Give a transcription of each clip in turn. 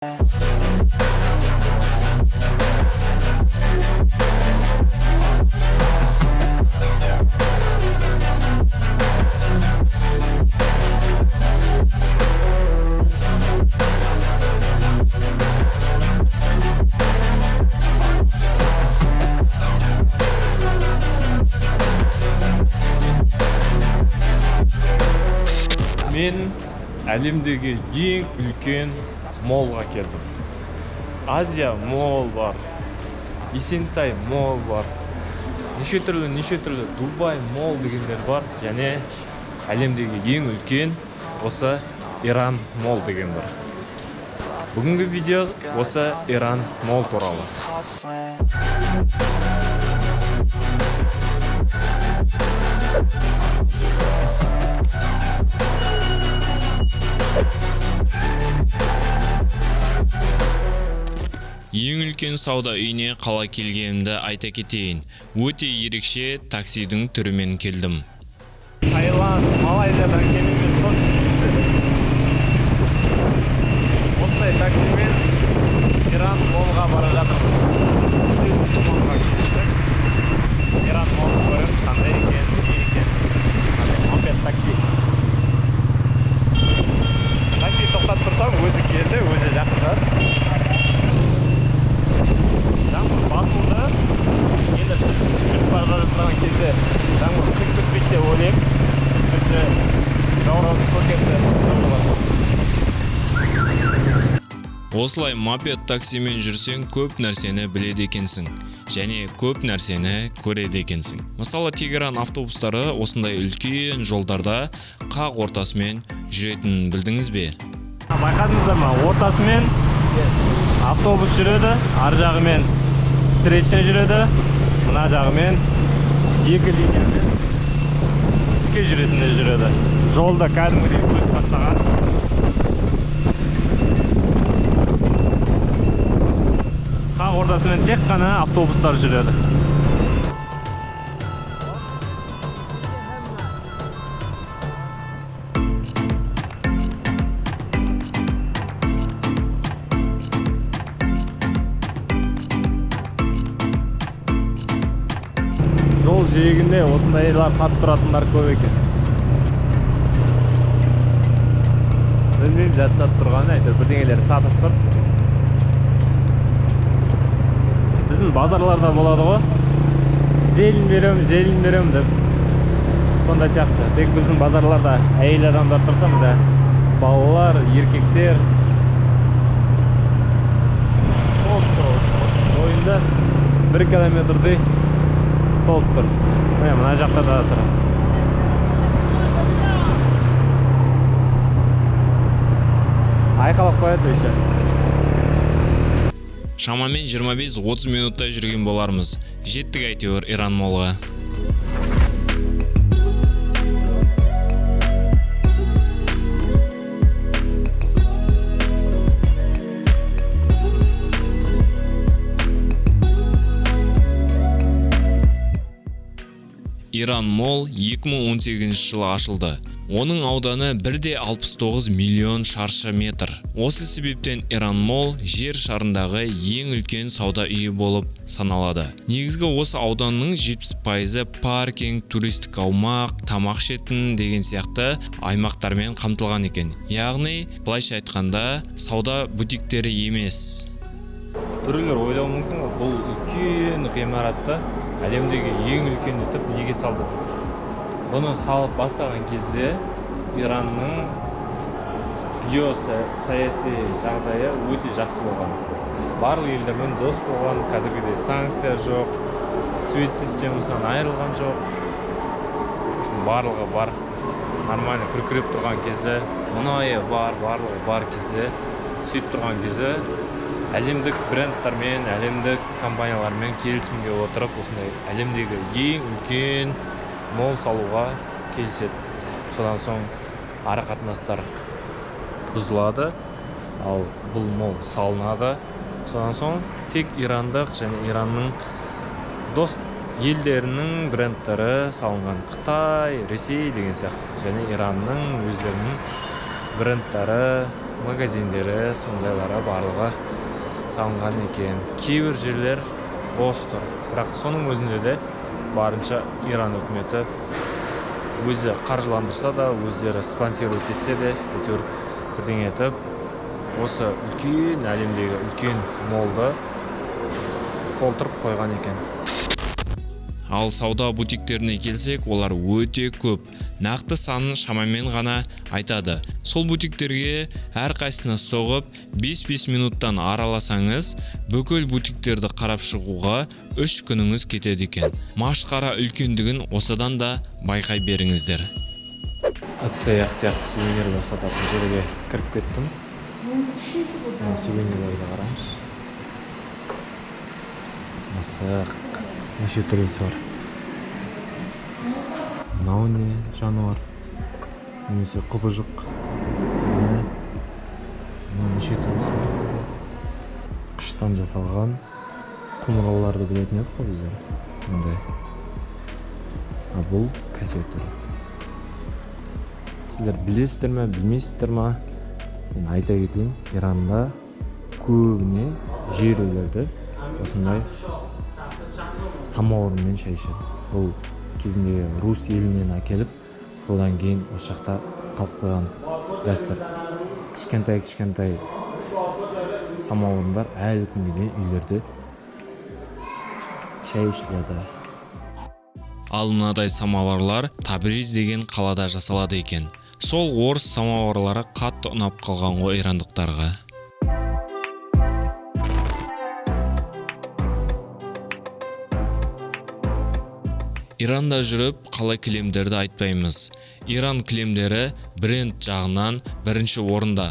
Мен әлемдегі ең үлкен молға келдім. Азия Молл бар, Есентай Молл бар, неше түрлі, неше түрлі Дубай Молл дегендер бар, және әлемдегі ең үлкен осы Иран Молл деген бар. Бүгінгі видео осы Иран Молл туралы. Ең үлкен сауда үйіне қалай келгенімді айта кетейін. Өте ерекше таксидің түрімен келдім. Таиланд, Малайзиядан кем емес қой. Осындай таксимен Иран Моллға бара жатырмыз. Моллға келдік. Иран Моллды көреміз, қандай екен, не екен. Қандай мопед такси. Такси тоқтатып тұрсам, өзі келді, өзі жақындады. Жаңбыр басылды. Енді біз жүріп бара жатқан кезде жаңбыр құйып кетпейді деп ойлаймын. Құйып кетсе, жаурап көкесі болады. Осылай мопед таксимен жүрсең, көп нәрсені біледі екенсің және көп нәрсені көреді екенсің. Мысалы, Тегеран автобустары осындай үлкен жолдарда қақ ортасымен жүретінін білдіңіз бе? Байқадыңыздар ма? Ортасымен автобус жүреді, ар жағымен встречный жүреді, мына жағымен екі линиямен тіке жүретіндер жүреді. Жолда кәдімгідей бөліп тастаған. Қақ ортасымен тек қана автобустар жүреді. Жол жиегінде осындайлар сатып тұратындар көп екен. Білмеймін, зат сатып тұрғанын, әйтеуір бірдеңелер сатып тұр. Біздің базарларда болады ғой. Зелень берем, зелень берем деп. Сондай сияқты. Тек біздің базарларда әйел адамдар тұрса, мында балалар, еркектер толып тұр. Бойында 1 километрдей толып тұр. Міне, мына жақта да тұр. Айқалап қояды еще. Шамамен 25-30 минуттай жүрген болармыз. Жеттік әйтеуір Иран Моллға. Иран Молл 2018 жылы ашылды. Оның ауданы 1,69 миллион шаршы метр. Осы себептен Иран Молл жер шарындағы ең үлкен сауда үйі болып саналады. Негізгі осы ауданның 70% паркинг, туристік аумақ, тамақ ішетін деген сияқты аймақтармен қамтылған екен. Яғни, былайша айтқанда, сауда бутиктері емес. Біреулер ойлауы мүмкін ғой, бұл үлкен ғимаратты әлемдегі ең үлкен етіп неге салды деп. Бұны салып бастаған кезде Иранның геосаяси жағдайы өте жақсы болған. Барлық елдермен дос болған, қазіргідей санкция жоқ, свет системасынан айырылған жоқ. Барлығы бар, нормально күркіреп тұрған кезде, мұнайы бар, барлығы бар кезде, сөйтіп тұрған кезде әлемдік брендтармен, әлемдік компаниялармен келісімге отырып, осындай әлемдегі ең үлкен молл салуға келіседі. Содан соң ара қатынастар бұзылады, ал бұл молл салынады. Содан соң тек ирандық және Иранның дос елдерінің брендтері салынған, Қытай, Ресей деген сияқты, және Иранның өздерінің брендтері Магазиндері, сондайлары барлығы салынған екен. Кейбір жерлер бос тұр, бірақ соның өзінде де барынша Иран үкіметі өзі қаржыландырса да, өздері спонсировать етсе де, әйтеуір бірдеңе етіп, осы үлкен, әлемдегі үлкен молды толтырып қойған екен. Ал сауда бутиктеріне келсек, олар өте көп, нақты санын шамамен ғана айтады. Сол бутиктерге әрқайсысына соғып 5-5 минуттан араласаңыз, бүкіл бутиктерді қарап шығуға 3 күніңіз кетеді екен. Машқара үлкендігін осыдан да байқай беріңіздер. Ыдыс аяқ сияқты сувенирлер сататын жерге кіріп кеттім. Мына сувенирлерді қараңызшы. Мысық, неше түрлісі бар. Мынау не, жануар немесе құбыжық? Міне, мынау неше түрлісі бар. Қыштан жасалған құмыраларды білетін едік қой біздер мындай. А бұл кәсе түрі. Сіздер білесіздер ме, білмейсіздер ма, мен айта кетейін: Иранда көбіне жер үйлерде осындай самаурынмен шай ішеді. Бұл кезінде рус елінен әкеліп, содан кейін осы жақта қалып қойған дәстүр. Кішкентай кішкентай самаурындар әлі күнге дейін үйлерде шай ішіледі. Ал мынадай самоварлар Табриз деген қалада жасалады екен. Сол орыс самоварлары қатты ұнап қалған ғой ирандықтарға. Иранда жүріп қалай кілемдерді айтпаймыз? Иран кілемдері бренд жағынан бірінші орында,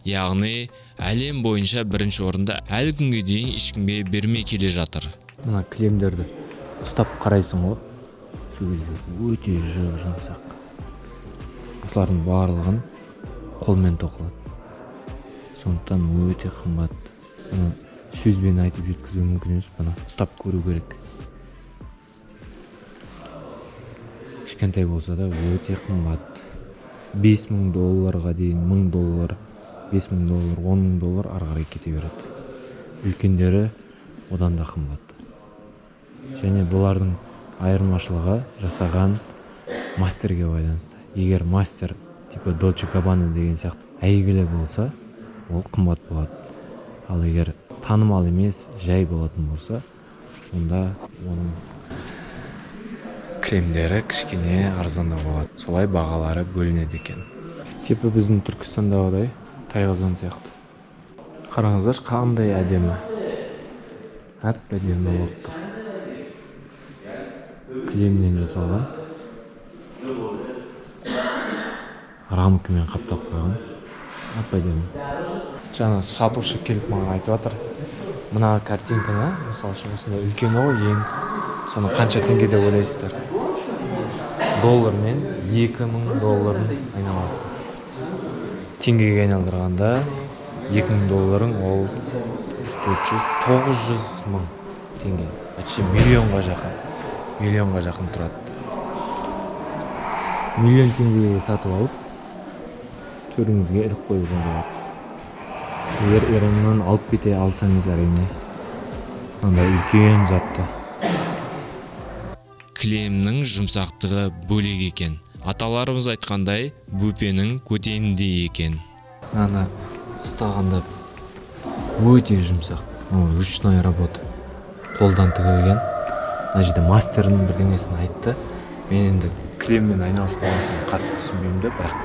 яғни әлем бойынша бірінші орында, әлі күнге дейін ешкімге бермей келе жатыр. Мына кілемдерді ұстап қарайсың ғой, сол кезде өте жұп жұмсақ. Осылардың барлығын қолмен тоқылады, сондықтан өте қымбат. Бұны сөзбен айтып жеткізу мүмкін емес, бұны ұстап көру керек. Кішкентай болса да, өте қымбат: 5000 долларға дейін, 1000 доллар, 5000 доллар, 10 000 доллар, ары қарай кете береді. Үлкендері одан да қымбат. Және бұлардың айырмашылығы жасаған мастерге байланысты. Егер мастер типа Дольче Габбана деген сияқты әйгілі болса, ол қымбат болады. Ал егер танымал емес, жай болатын болса, онда оның кілемдері кішкене арзандау болады. Солай бағалары бөлінеді екен. Типа біздің Түркістандағыдай тайқазан сияқты. Қараңыздаршы, қандай әдемі, әп әдемі болып тұр. Кілемнен жасалған, рамкамен қаптап қойған, әп әдемі. Жаңа сатушы келіп маған айтып жатыр: мына картинканы, мысалы үшін, осындай үлкені ғой ең, соны қанша теңге деп ойлайсыздар? Доллармен 2000 доллардың айналасы. Теңгеге айналдырғанда 2000 долларың ол 400-900 мың теңге, почти миллионға жақын, миллионға жақын тұрады. Миллион теңгеге сатып алып, төріңізге іліп қоюға болады, егер Ираннан алып кете алсаңыз, әрине, мынандай үлкен затты. Кілемнің жұмсақтығы бөлек екен. Аталарымыз айтқандай, бөпенің көтеніндей екен. Мынаны ұстағанда өте жұмсақ. Ол ручной работа, қолдан тігілген. Мына жерде мастердің бірдеңесін айтты. Мен енді кілеммен айналыспаған соң қатты түсінбеймін де, бірақ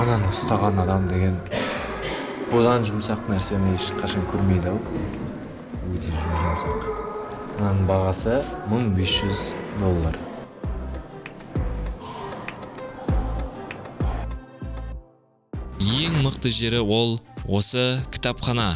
мынаны ұстаған адам деген бұдан жұмсақ нәрсені ешқашан көрмейді ау. Өте жұмсақ. Мынаның бағасы 1500 доллар. Ең мықты жері ол осы кітапхана.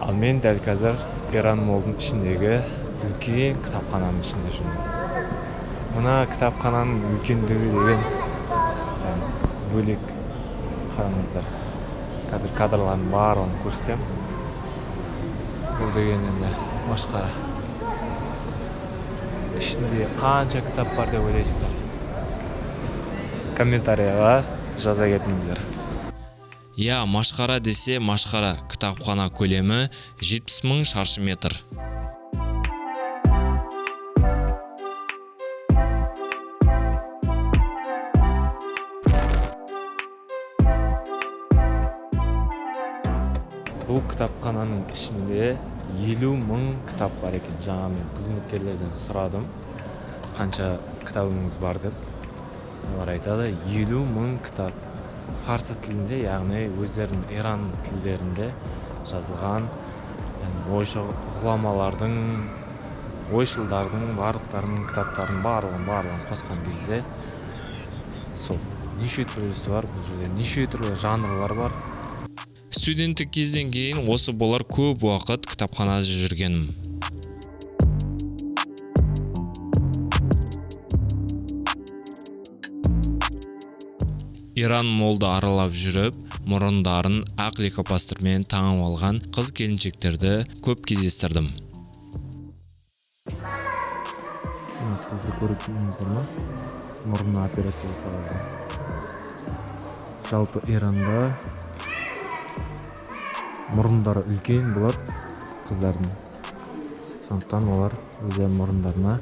Ал мен дәл қазір Иран Молдың ішіндегі үлкен кітапхананың ішінде жүрмін. Мына кітапхананың үлкендігі деген прям Бөлек. Қараңыздар, қазір кадрлардың барлығын көрсетемін. Бұл деген енді масқара. Ішінде қанша кітап бар деп ойлайсыздар? Комментарийға жаза кетіңіздер. Иә, машқара десе машқара. Кітапхана көлемі 70 мың шаршы метр. Бұл кітапхананың ішінде 50 000 кітап бар екен. Жаңа мен қызметкерлерден сұрадым, қанша кітабыңыз бар деп. Олар айтады, 50 000 кітап фарсы тілінде, яғни өздерінің иран тілдерінде жазылған, яғни ойшыл ғұламалардың, ойшылдардың барлықтарының кітаптарын барлығын қосқан кезде сол неше түрлісі бар. Бұл жерде неше түрлі жанрлар бар. Студенттік кезден кейін осы болар, көп уақыт кітапханада жүргенім. Иран Молды аралап жүріп, мұрындарын ақ лейкопластырмен таңып алған қыз келіншектерді көп кездестірдім. Мына қызды көріп тұрсыңыздар ма? Мұрнына операция жасаған. Жалпы Иранда мұрындары үлкен болады қыздардың, сондықтан олар өздерінің мұрындарына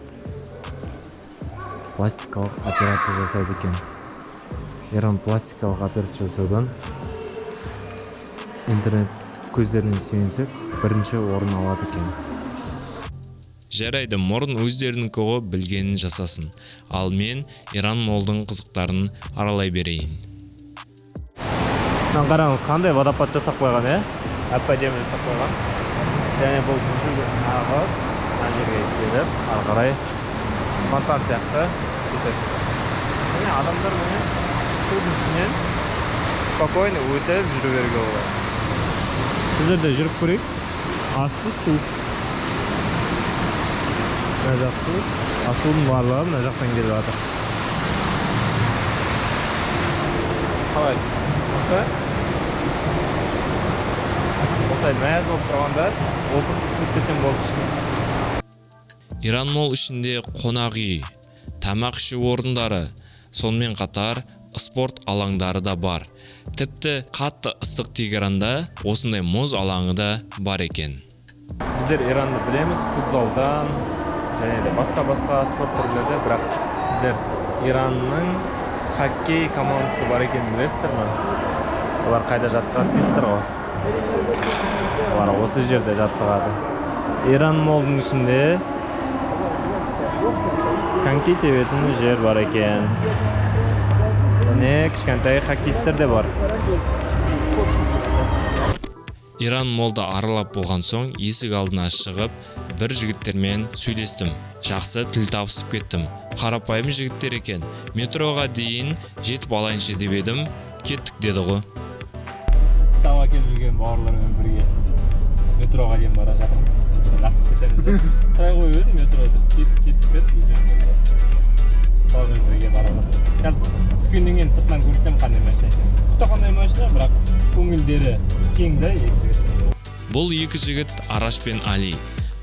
пластикалық операция жасайды екен. Иран пластикалық операция жасаудан, интернет көздеріне сүйенсек, бірінші орын алады екен. Жарайды, мұрын өздерінікі ғой, білгенін жасасын. Ал мен Иран Молдың қызықтарын аралай берейін. Мына қараңыз, қандай водопад жасап қойған, иә, әп әдемі жасап қойған. Және бұл жерге ағып, мына жерге келіп, ары қарай фонтан сияқты кетеді. Міне, адамдар міне судың үстінен спокойно өтіп жүре беруге болады. Бұл жерде жүріп көрейік. Асты су, мына жақ су, а судың барлығы мына жақтан келіп жатыр. Қалай, мықты? Осылай мәз болып тұрғанда опырып кетпесем болды ішіне. Иран Мол ішінде қонақ үй, тамақ ішу орындары, сонымен қатар спорт алаңдары да бар. Тіпті қатты ыстық Тегеранда осындай мұз алаңы да бар екен. Біздер Иранды білеміз футзалдан және де басқа-басқа спорт түрлерде, бірақ сіздер Иранның хоккей командасы бар екенін білесіздер ме? Олар қайда жаттығады дейсіздер ғой? Олар осы жерде жаттығады. Иран Молдың ішінде коньки тебетін жер бар екен. Және кішкентай хоккейстер де бар. Иран Молды аралап болған соң, есік алдына шығып, бір жігіттермен сөйлестім. Жақсы тіл табысып кеттім. Қарапайым жігіттер екен. Метроға дейін жетіп алайыншы деп едім, кеттік деді ғой. Кітап әкеліп жүрген бауырлармен бірге метроға дейін бара жатырмын. Лақтырып кетеміз деп сұрай қойып едім, метрода кеттік, кеттік деді. Солармен бірге бара жатырмын. Қазір түскеннен кейін сыртынан көрсем қандай машина екен. Құты қандай машина, бірақ көңілдері кең да екі жігіт. Бұл екі жігіт Араш пен Али.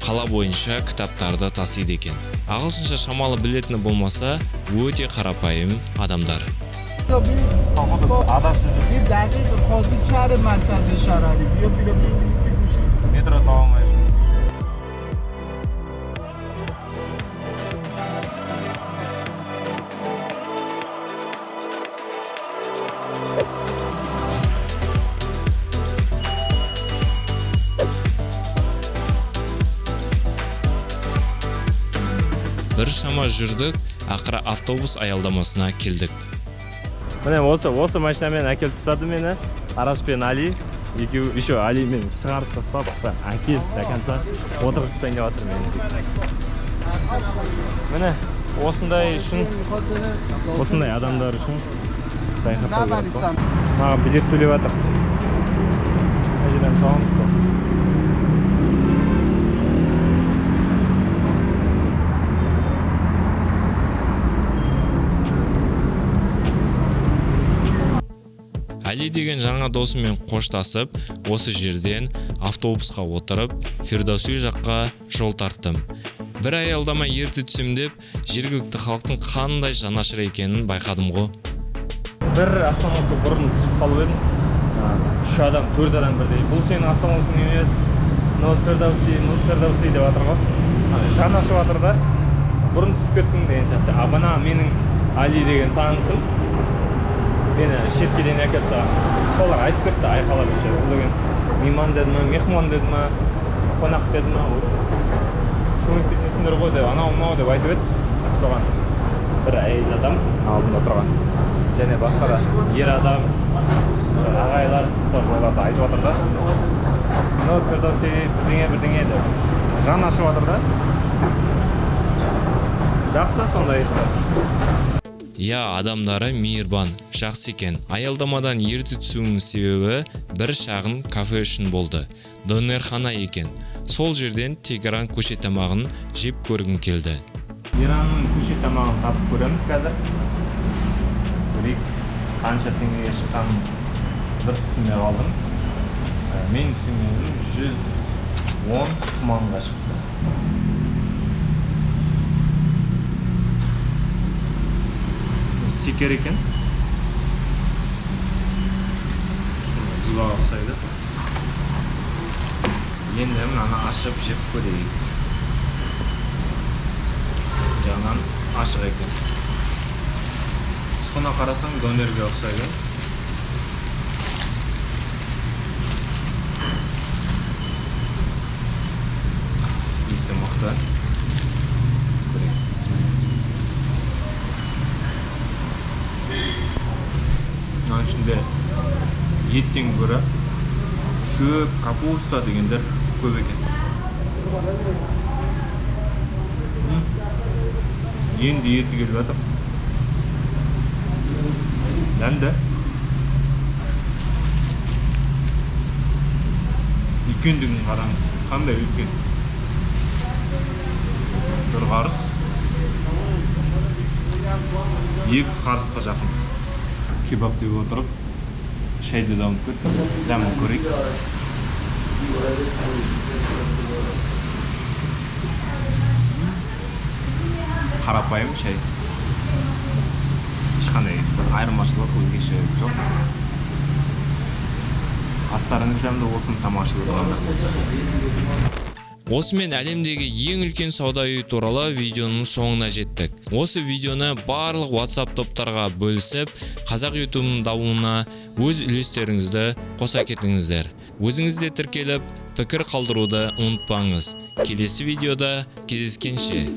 Қала бойынша кітаптарды тасиды екен. Ағылшынша шамалы білетіні болмаса, өте қарапайым адамдар. Адасып жүр. Bir دقیق خاصی کرد مرکز شهری بیا بیا بیا انگلیسی گوشی. Метро таба алмай жүрміз. Біршама жүрдік, ақыры автобус аялдамасына келдік. Міне, осы машинамен әкеліп тастады мені Араш пен Али екеуі. Еще Али мені шығарып тастады да, әкеліп до конца отырғызып тастайын деп жатыр мені. Міне, осындай үшін, осындай адамдар үшін саяхаттау керек қой. Маған билет төлеп жатыр. Мына жерден саламыз ба? Али деген жаңа досыммен қоштасып, осы жерден автобусқа отырып, Фирдоуси жаққа жол тарттым. Бір аялдама ерте түсем деп, жергілікті халықтың қандай жанашыр екенін байқадым ғой. Бір остановка бұрын түсіп қалып едім. Үш адам, төрт адам бірдей: «Бұл сенің остановкаң емес, мынау Фирдоуси, мынау Фирдоуси», — деп жатыр ғой. Андай жан ашып жатыр да, бұрын түсіп кеттің деген сияқты. А мына менің Али деген танысым мені шетке дейін әкеліп тастаған. Солар айтып кетті айқайлап еще: «Бұл деген мейман деді ма, мехман деді ма, қонақ деді ма, в общем, көмектесесіңдер ғой» деп, анау мынау деп айтып еді. Соған бір әйел адам алдында тұрған және басқа да ер адам, ағайлар тоже, олар да айтып жатыр да, мынау Фирдоуси бірдеңе бірдеңе деп жан ашып жатыр да. Жақсы сондай. Иә, адамдары мейірбан, жақсы екен. Аялдамадан ерте түсуімнің себебі бір шағын кафе үшін болды. Донерхана екен. Сол жерден Тегеран көше тамағын жеп көргім келді. Иранның көше тамағын татып көреміз қазір. Көрейік, қанша теңгеге шыққанын бір түсінбей қалдым. Мен түсінгенім, 110 туманға шықты. Секер екен, тұзға ұқсайды. Енді мынаны ашып жеп көрейік. Жағынан ашық екен. Тұсқына қарасаң, донерге ұқсайды. Иісі мықты. Көрейік, бисмилля. Мынаның ішінде еттен гөрі шөп, капуста дегендер көп екен. Енді еті келіп жатыр. Дәмді. Үлкендігін қараңыз, қандай үлкен! Бір қарыс, 2 қарысқа жақын. Кебаб деп отырып, шайды да ұмытып кеттім. Дәмін көрейік. Қарапайым шай, ешқандай бір айырмашылық, өзгешелік жоқ. Астарыңыз дәмді болсын, тамақ ішіп отырғандар болса. Осымен әлемдегі ең үлкен сауда үйі туралы видеоның соңына жеттік. Осы видеоны барлық WhatsApp топтарға бөлісіп, қазақ ютубының дамуына өз үлестеріңізді қоса кетіңіздер. Өзіңіз де тіркеліп, пікір қалдыруды ұмытпаңыз. Келесі видеода кездескенше.